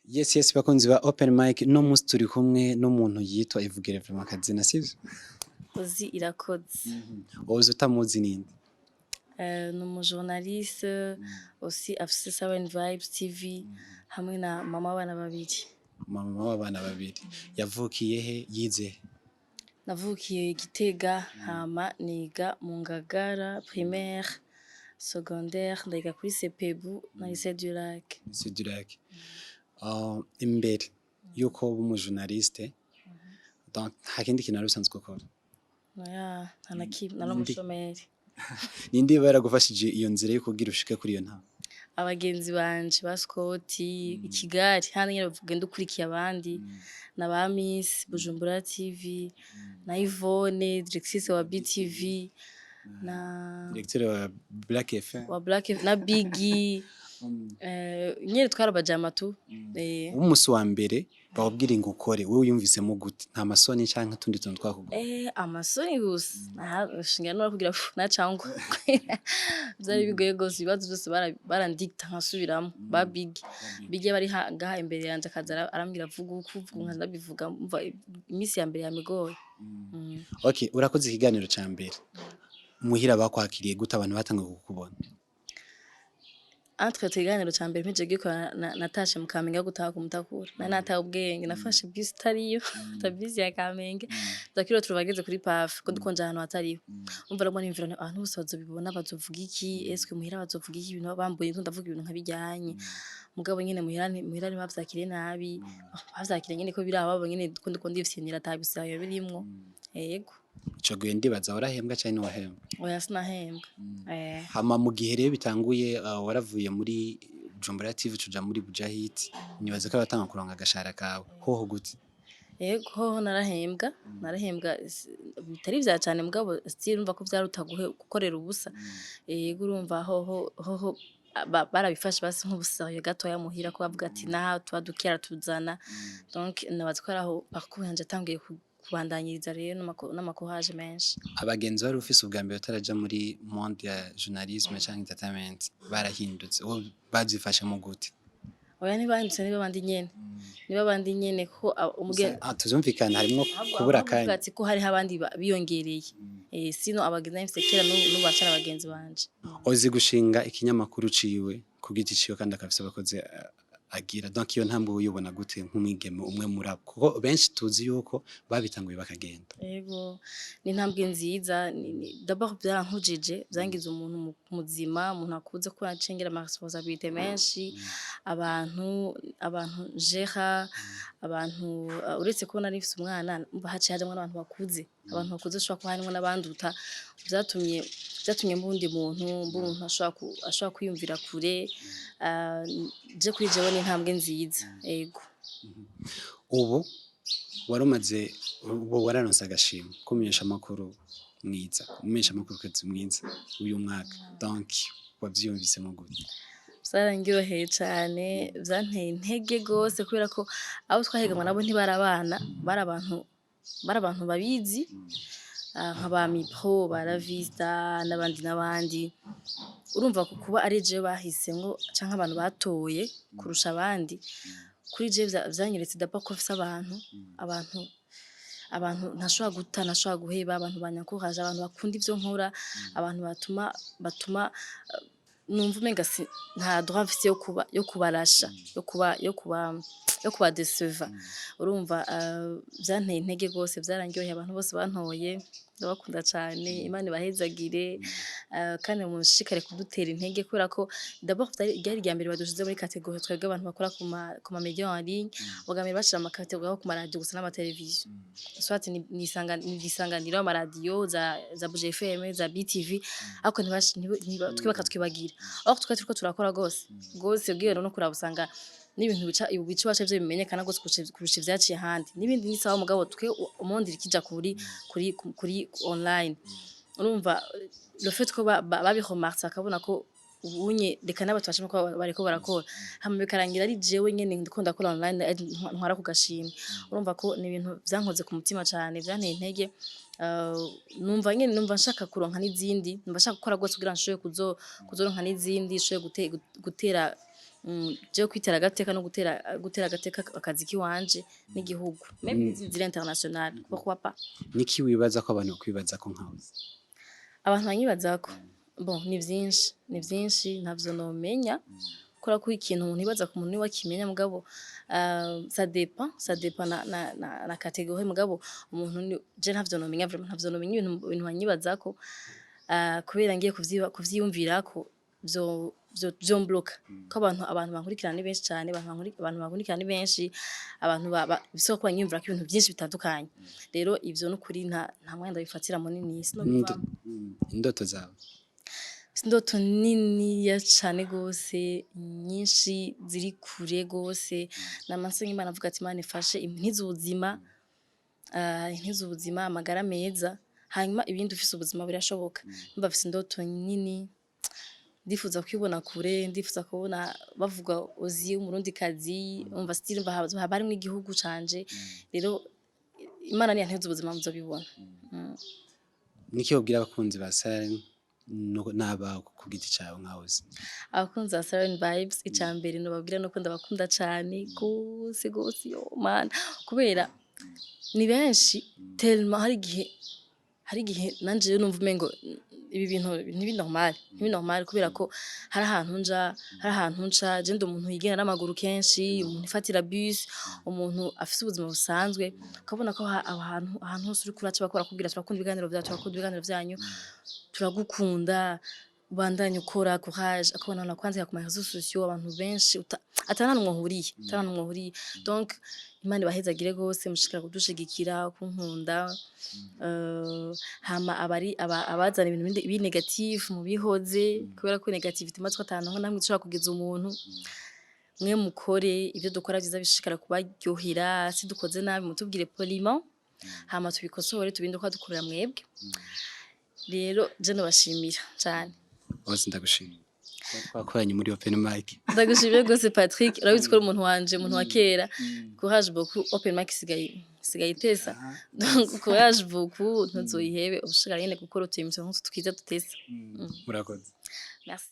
Yes, bakunzi ba Open Mic, no munsi turi kumwe n'umuntu yitwa, ivugire vraiment akazina, sivyo? Uzi Irakoze. Wowe utamuzi ninde? Ni umujournaliste aussi, afise Seven Vibes TV hamwe na mama w'abana babiri. Mama w'abana babiri. Yavukiye he, yize he? Navukiye Gitega, hama niga mu Ngagara primaire, secondaire ndayiga kuri CPBU na Lycée du Lac. Lycée du Lac. Imbere yuko uba umujournaliste, donc nta kindi kintu wari usanzwe ukora? Oya, nta na kimwe, nari umushomeri. Ninde yaragufashije iyo nzira yo kugira ushike kuri iyo ntambwe? Abagenzi banje ba Scott i Kigali hano nyene, ugenda ukurikiye abandi na ba Miss Bujumbura TV na Yvonne, directrice wa BTV, na Directeur wa Black FM. Wa Black F na Biggie, nyene twarabajama tu. Umunsi wa mbere bakubwira ngo ukore, wowe wiyumvisemo gute? Nta masoni canke utundi tuntu twakugora? Amasoni gusa. Aha shinga no kugira nacangwa vyari bigoye gose. Ibibazo vyose barandikta nkasubiramo. Ba Biggie bari ngaha imbere yanje, akaza arambwira: "Vuga uku, vuga." Nkaza ndabivuga. Umva, imisi ya mbere yamigoye. Okay, urakoze. Ikiganiro ca mbere muhira bakwakiriye gute, abantu batanguye kukubona? Entre ikiganiro ca mbere mpije gikora, natashe mu Kamenge gutaha ku Mutakura, nari nataye ubwenge, nafashe bisi itariyo, ta bisi ya Kamenge, ndakiro turabageze kuri PAF ko dukonje ahantu hatariho. Umva rero, niyumvira nti abantu bose bazobibona, bazovuga iki? Eske muhira bazovuga iki ibintu bambuye ko ndavuga ibintu nkabijyanye? Mugabo nyene muhira muhira ntibavyakiriye nabi, bavyakiriye nyene ko biraba babonye nyene ko ndiko ndifyinira, ata bisayo birimwo, yego. Ico gihe ndibaza warahembwa canke ntiwahembwa? Oya, sinahembwa. Hama mu gihe rero bitanguye, waravuye muri Bujumbura TV tuja muri Bujahit, nibaza ko abatanga kuronka agashahara kawe hoho gute? Yego, hoho narahembwa, narahembwa bitari vya cane, mugabo still urumva ko vyaruta gukorera ubusa. Yego, urumva hoho barabifashe basi nk'ubusérieux gatoya muhira, ko bavuga ati naha tuba dukera tuzana. Donc nabaza ko araho parcours yanje yatanguye kubandanyiriza rero n'amacourage menshi. Abagenzi wari ufise ubwa mbere utaraja muri monde ya journalisme canke entertainment barahindutse, wowe bavyifashemo gute? Oya, ntibahindutse, niba bandi nyene, niba bandi nyene ko Ah, tuzumvikana, harimwo kubura ahubwo akanya. Ati ko hariho abandi biyongereye, sino abagenzi nari mfise kera n'ubu bacari abagenzi banje. Uzi gushinga ikinyamakuru ciwe ku giti ciwe kandi akafise abakozi, agira, donc iyo ntambwe uyibona gute nk'umwigeme umwe muri abo? Kuko benshi tuzi yuko babitanguye bakagenda. Yego, ni intambwe nziza. D'abord byarankujije, byangize umuntu muzima, umuntu akuze, ko nacengera ama responsabilité menshi, abantu njera abantu, uretse ko nari mfise umwana, umva haciye hajamwo n'abantu bakuze, abantu bakuze ushobora kuba harimwo n'abanduta. Vyatumye mba uwundi muntu, mba umuntu ashobora kwiyumvira kure. Je kuri jewe ni intambwe nziza, yego. Ubu warumaze, ubu wararonse agashimwe k'umumenyeshamakuru mwiza, umumenyeshamakuru mwiza w'uyu mwaka, donc wavyiyumvisemo gute? Vyarandyoheye cane, vyanteye intege gose, kubera ko abo twahiganwa nabo ntibari abana, bari abantu babizi, nka ba Mipro, ba Lavista n'abandi n'abandi. Urumva ko kuba ari jewe bahisemwo canke abantu batoye kurusha abandi, kuri jewe vyanyeretse d'abord ko mfise abantu ntashobora guta, ntashobora guheba, abantu banyencourage, abantu bakunda ivyo nkora, abantu batuma numva umenga nta droit mfise yo kubarasha, yo kuba décevoir. Urumva, vyanteye intege gose, vyarandyoheye. Abantu bose bantoye ndabakunda cane, Imana ibahezagire, kandi mushishikare kudutera intege, kubera ko d'abord ryari irya mbere badushize muri catégorie, twebwe abantu bakora ku ma média en ligne. Ubwa mbere bashira ama catégorie yo ku maradiyo gusa n'amateleviziyo, soit ni Isanganiro, amaradiyo za Buja FM, za BTV, ariko twe bakatwibagira. Aho twe turiko turakora gose gose, ugiye no kuraba usanga n'ibintu bica bica iwacu ivyo bimenyekana gose kurusha ivyaciye ahandi. N'ibindi ni sawa, mugabo twe umundi rikija kuri online. Urumva, le fait ko babiremarse, bakabona ko ubunye reka n'abantu bashima ko bariko barakora, hama bikarangira ari jewe nyene ndiko ndakora online ntwara ku gashimwe. Urumva ko ni ibintu vyankoze ku mutima cane, vyanteye intege. Numva nyene numva nshaka kuronka n'izindi, numva nshaka gukora gose kugira nshobore kuzoronka n'izindi, nshobore gutera Je kwitera agateka no gutera agateka akazi kiwanje n'igihugu, même n'izindi ziri international, pourquoi pas. Niki wibaza ko abantu bakwibaza ko nkawe? Abantu banyibazako, bon, ni vyinshi, ni vyinshi, ntavyo nomenya, kubera ko ikintu umuntu yibaza ku muntu niwe akimenya. Mugabo ça dépend na catégorie. Mugabo umuntu ni je ntavyo nomenya, vraiment ntavyo nomenya ibintu banyibazako, kubera ngiye kuvyiyumvirako vyombloka, ko abantu bankurikirana ni benshi cane, abantu bankurikirana ni benshi, abantu bisaba ko banyiyumvirako ibintu vyinshi bitandukanye. Rero ivyo nukuri nta mwanya ndabifatira munini, sinobivamwo. Indoto zawe? Indoto niniya cane gose, nyinshi, ziri kure gose. Nama nsenga Imana, avuga ati: "Imana ifashe, intize ubuzima, intize ubuzima, amagara meza, hanyuma ibindi ufise ubuzima birashoboka." Ndumva mfise indoto nini, ndifuza kwibona kure, ndifuza kubona bavuga Hosy umurundikazi, umva style haba harimwo igihugu canje. Rero Imana niyanteza ubuzima muzobibona. Niki wobwira abakunzi ba Siren n'abawe ku giti cawe nka Hosy? Abakunzi ba Siren Vibes, icambere nobabwira nuko ndabakunda cane gose gose, yo Mana, kubera ni benshi tellement hari igihe nanje rero numva umengo ibi bintu ntibi normal, kubera ko hari ahantu nja, hari ahantu nca, je ndi umuntu yigenda n'amaguru kenshi, umuntu ifatira bus, umuntu afise ubuzima busanzwe, ukabona ko ahantu hose uriko uraca bariko barakubwira: "Turakunda ibiganiro vyawe, turakunda ibiganiro vyanyu, turagukunda, ubandanye ukora, courage." Akabona abantu bakwandika ku ma réseaux sociaux, abantu benshi ata nahantu mwahuriye, ata nahantu mwahuriye. Donc Imana ibahezagire gose, mushishikara kudushigikira, kunkunda. Hama abari abazana ibintu biri négatif mubihoze, kubera ko négativité imaze ko ata hantu namwe ishobora kugeza umuntu. Mwe mukore ivyo dukora vyiza bishishikara kubaryohera. Si dukoze nabi, mutubwire poliment, hama tubikosore, tubinde uko dukorera mwebwe. Rero je nobashimira cane. Hosy, ndagushimiye kuba twakoranye muri open mic. Ndagushimiye gose, Patrick. Urabizi ko uri umuntu wanje, umuntu wa kera. Courage beaucoup. Open mic isigaye itesa, donc courage beaucoup, ntuzoyihebe, ubushikara nyene gukora utu émission nk'utu twiza dutesa. Murakoze. Merci.